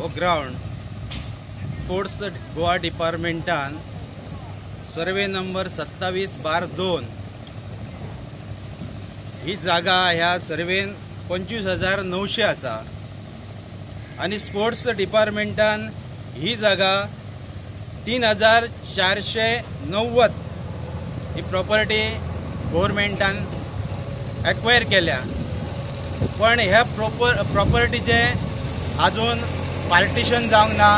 हो ground sports Goa डिपार्टमेंटान survey number 27/2 ही जागा ह्या सर्वेन 25,900 आसा आनी स्पोर्ट्स डिपार्टमेंटान ही जागा 3,490 ही प्रॉपर्टी गव्हर्मेंटान एक्वायर केल्या, पण ह्या प्रॉपर्टीचे अजून पार्टिशन जावंक ना,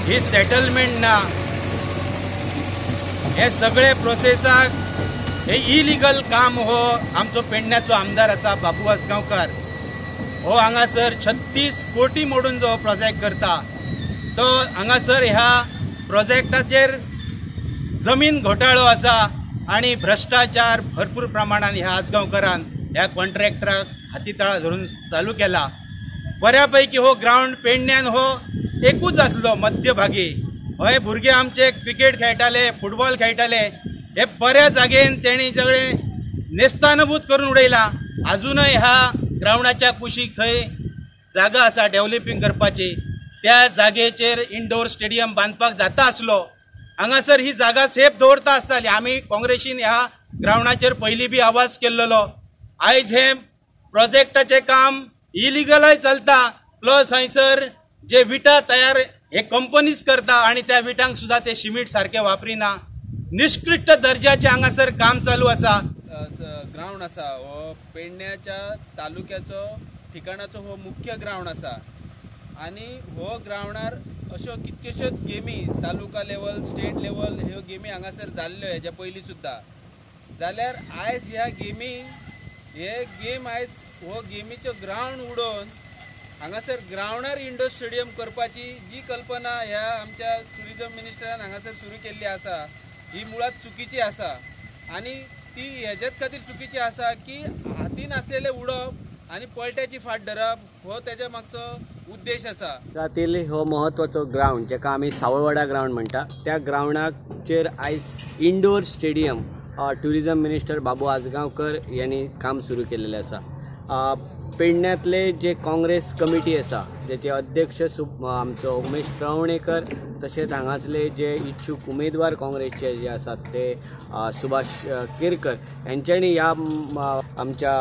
ही सेटलमेंट ना। हे सगळे प्रोसेसाक हे इलिगल काम हो आमचो पेडण्याचो आमदार आसा बाबू आजगांवकार हो हांगासर 36 कोटी मोडून जो प्रोजेक्ट करता तो हांगासर ह्या प्रोजेक्टाचेर जमीन घोटाळो आसा आनी भ्रष्टाचार भरपूर प्रमाणान ह्या आजगांवकारान ह्या कॉन्ट्रॅक्टराक हातीताळा धरून चालू केला। बऱ्यापैकी हो ग्रावंड पेडण्यान हो एकूच आसलो मध्यभागी, हय भुरगे आमचे क्रिकेट खेळटाले, फुटबॉल खेळटाले, हे बऱ्या जागेन तेणी सगळे नेस्तानभूत करून उडयला। अजूनय ह्या ग्रावंडाच्या कुशीक थंय जागा आसा डेव्हलपींग करपाची, त्या जागेचेर इंडोर स्टेडियम बांदपाक जाता आसलो। हांगासर ही जागा सेफ दवरता आसताली। आमी काँग्रेसीन ह्या ग्रावंडाचेर पयलीं बी आवाज केल्लो। आयज हे प्रोजेक्टाचें काम इलिगलय चलता, प्लस हंयसर जे विटा तयार हे कंपनीज करता आनी त्या विटांक सुद्दां ते सिमेंट सारकें वापरिना। निष्कृष्ट दर्जाचें हांगासर काम चालू आसा। ग्रावंड आसा हो पेडण्याच्या तालुक्याचो ठिकाणाचो हो मुख्य ग्रावंड आसा आनी हो ग्रावंडार अश्यो कितक्योश्योच गेमी तालुका लेवल, स्टेट लेवल ह्यो गेमी हांगासर जाल्ल्यो हेज्या पयलीं सुद्दां। जाल्यार आयज ह्या गेमी हे गेम आयज हो गेमीचो ग्रावंड उडोवन हांगासर ग्रावंडार इंडोर स्टेडियम करपाची जी कल्पना ह्या आमच्या ट्युरिजम मिनिस्टरान हांगासर सुरू केल्ली आसा ही मुळात चुकीची आसा आनी ती हेज्याच खातीर चुकीची आसा की हातीन आसलेलें उडोवप आनी पळट्याची फाट धरप हो तेज्या मागचो उद्देश आसा। तातील हो म्हत्वाचो ग्रावंड जेका आमी सावळवाडा ग्रावंड म्हणटा त्या ग्रावंडाचेर आयज indoor stadium tourism minister Babu Ajgaonkar यांनी काम सुरू केलेलें आसा। पेडण्यांतले जे काँग्रेस कमिटी आसा जेचे अध्यक्ष आमचो उमेश तळवणेकर, तशेंच हांगासले जे इच्छूक उमेदवार काँग्रेसचे जे आसात ते सुभाष केरकर हेंच्यांनी ह्या आमच्या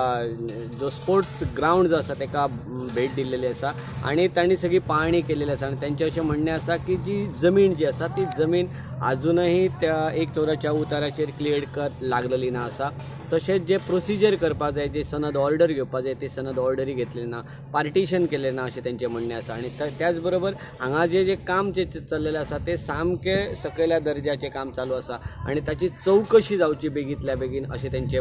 जो स्पोर्ट्स ग्रावंड जो आसा तेका भेट दिल्लेली आसा आनी तांणी सगळी पाहणी केलेली आसा आनी तेंचें अशें म्हणणें आसा की जी जमीन जी आसा ती जमीन आजुनूय त्या 1 चौराच्या उताराचेर क्लियर कर लागलेली ना आसा। तशेंच जे प्रोसिजर करपाक जाय, जे सनद ऑर्डर घेवपाक जाय ते सनद ऑर्डरी घेतले ना, पार्टिशन केलें ना अशें तेंचें म्हणणें आसा। आनी त्याच बरोबर हांगा जे जे काम जे चल्लेलें आसा तें सामकें सकयल्या दर्जाचें काम चालू आसा आनी ताची चवकशी जावची बेगींतल्या बेगीन अशें तेंचें